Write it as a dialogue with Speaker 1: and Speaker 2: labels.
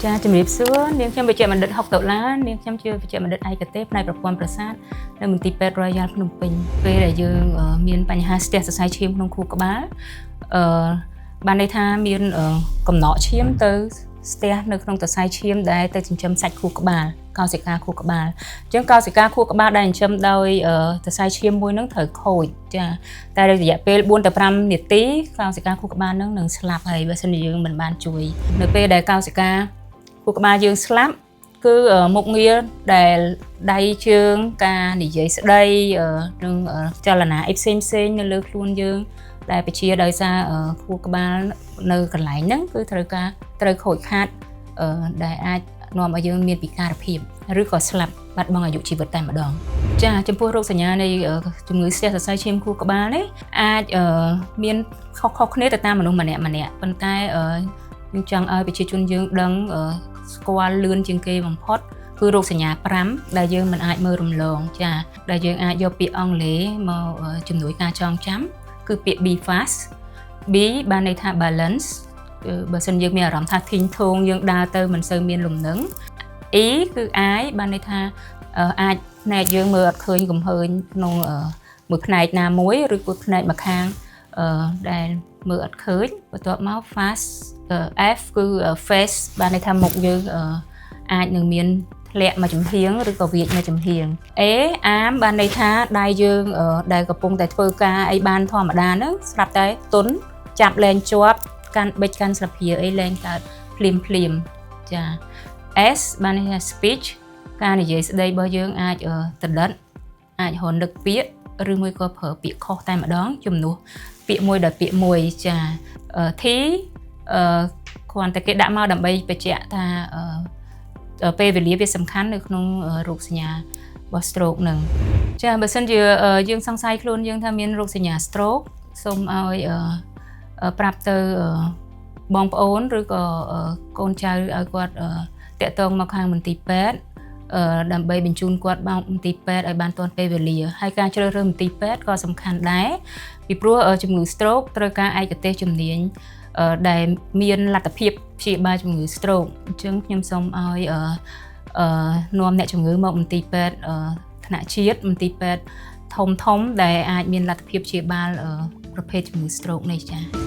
Speaker 1: ចាជំរាបសួរនាងខ្ញុំវេជ្ជបណ្ឌិតហុកតុលានាងខ្ញុំជាវេជ្ជបណ្ឌិតឯកទេសផ្នែកប្រព័ន្ធប្រសាទនៅមន្ទីរពេទ្យ Royal ភ្នំពេញពេលដែលយើងមានបញ្ហាស្ទះសរសៃឈាមក្នុងខួរក្បាលអឺបានន័យថាមានកំណកឈាមទៅស្ទះនៅក្នុងសរសៃឈាមដែលទៅចិញ្ចឹមសាច់ខួរក្បាលកោសិកាខួរក្បាលអញ្ចឹងកោសិកាខួរក្បាលដែលចិញ្ចឹមដោយសរសៃឈាមមួយហ្នឹងត្រូវខូចចាតែរយៈពេល4ទៅ5នាទីកោសិកាខួរក្បាលហ្នឹងនឹងស្លាប់ហើយបើសិនជាយើងមិនបានជួយនៅពេលដែលកោសិកា ខួរក្បាលយើងស្លាប់គឺមុខងារដែលដៃជើងការនិយាយស្ដីនិងចលនាអីផ្សេងផ្សេងនៅលើខ្លួនយើង ដែលបញ្ជាដោយសារខួរក្បាលនៅកន្លែងហ្នឹងគឺត្រូវការត្រូវខូចខាតដែលអាចនាំឲ្យយើងមានពិការភាពឬក៏ស្លាប់បាត់បង់អាយុជីវិតតែម្ដងចាចំពោះរោគសញ្ញានៃជំងឺស្ទះសរសៃឈាមខួរក្បាលនេះអាចមានខុសៗគ្នាទៅតាមមនុស្សម្នាក់ម្នាក់ប៉ុន្តែយើងចង់ឲ្យប្រជាជនយើងដឹងស្គាល់លឿនជាងគេបំផុតគឺរោគសញ្ញា5ដែលយើងមិនអាចមើលរំលងចាដែលយើងអាចយកពាក្យអង់គ្លេសមកជំនួយការចងចាំគឺពាក្យ B fast B បានន័យថា balance គឺបើសិនយើងមានអារម្មណ៍ថាធីងធងយើងដើរទៅមិនសូវមានលំនឹង E គឺ eye បានន័យថាអាចភ្នែកយើងមើលអត់ឃើញកំហើញក្នុងមួយផ្នែកណាមួយឬក៏ផ្នែកម្ខាងដែលមើលអត់ឃើញបន្ទាប់មក fast F គឺ face បានន័យថាមុខយើងអាចនឹងមានធ្លាក់មួយចំហៀងឬក៏វាចមួយចំហៀង A arm បានន័យថាដៃយើងដែលកំពុងតែធ្វើការអីបានធម្មតាហ្នឹងស្រាប់តែទុនចាប់លែងជាប់កាន់បិចកាន់ស្លាបព្រាអីលែងកើតភ្លាមភ្លាមចា S បានន័យថា speech ការនិយាយស្ដីរបស់យើងអាចតដិតអាចរនឹកពាក្យឬមួយក៏ប្រើពាក្យខុសតែម្ដងជំនួសពាក្យមួយដោយពាក្យមួយចា T អឺគ្រាន់តែគេដាក់មកដើម្បីបញ្ជាក់ថាពេលវេលាវាសំខាន់នៅក្នុងរោគសញ្ញារបស់ stroke នឹងចាបើសិនជាយើងសង្ស័យខ្លួនយើងថាមានរោគសញ្ញា stroke សូមឲ្យប្រាប់ទៅបងប្អូនឬក៏កូនចៅឲ្យគាត់តាក់ទងមកខាងមន្ទីរពេទ្យដើម្បីបញ្ជូនគាត់មកមន្ទីរពេទ្យឲ្យបានទាន់ពេលវេលាហើយការជ្រើសរើសមន្ទីរពេទ្យក៏សំខាន់ដែរពីព្រោះជំងឺ stroke ត្រូវការឯកទេសជំនាញដែលមានលទ្ធភាពព្យាបាលជំងឺ stroke អញ្ចឹងខ្ញុំសូមឲ្យនាំអ្នកជំងឺមកមន្ទីរពេទ្យថ្នាក់ជាតិមន្ទីរពេទ្យធំធំដែលអាចមានលទ្ធភាពព្យាបាលប្រភេទជំងឺ stroke នេះចា៎។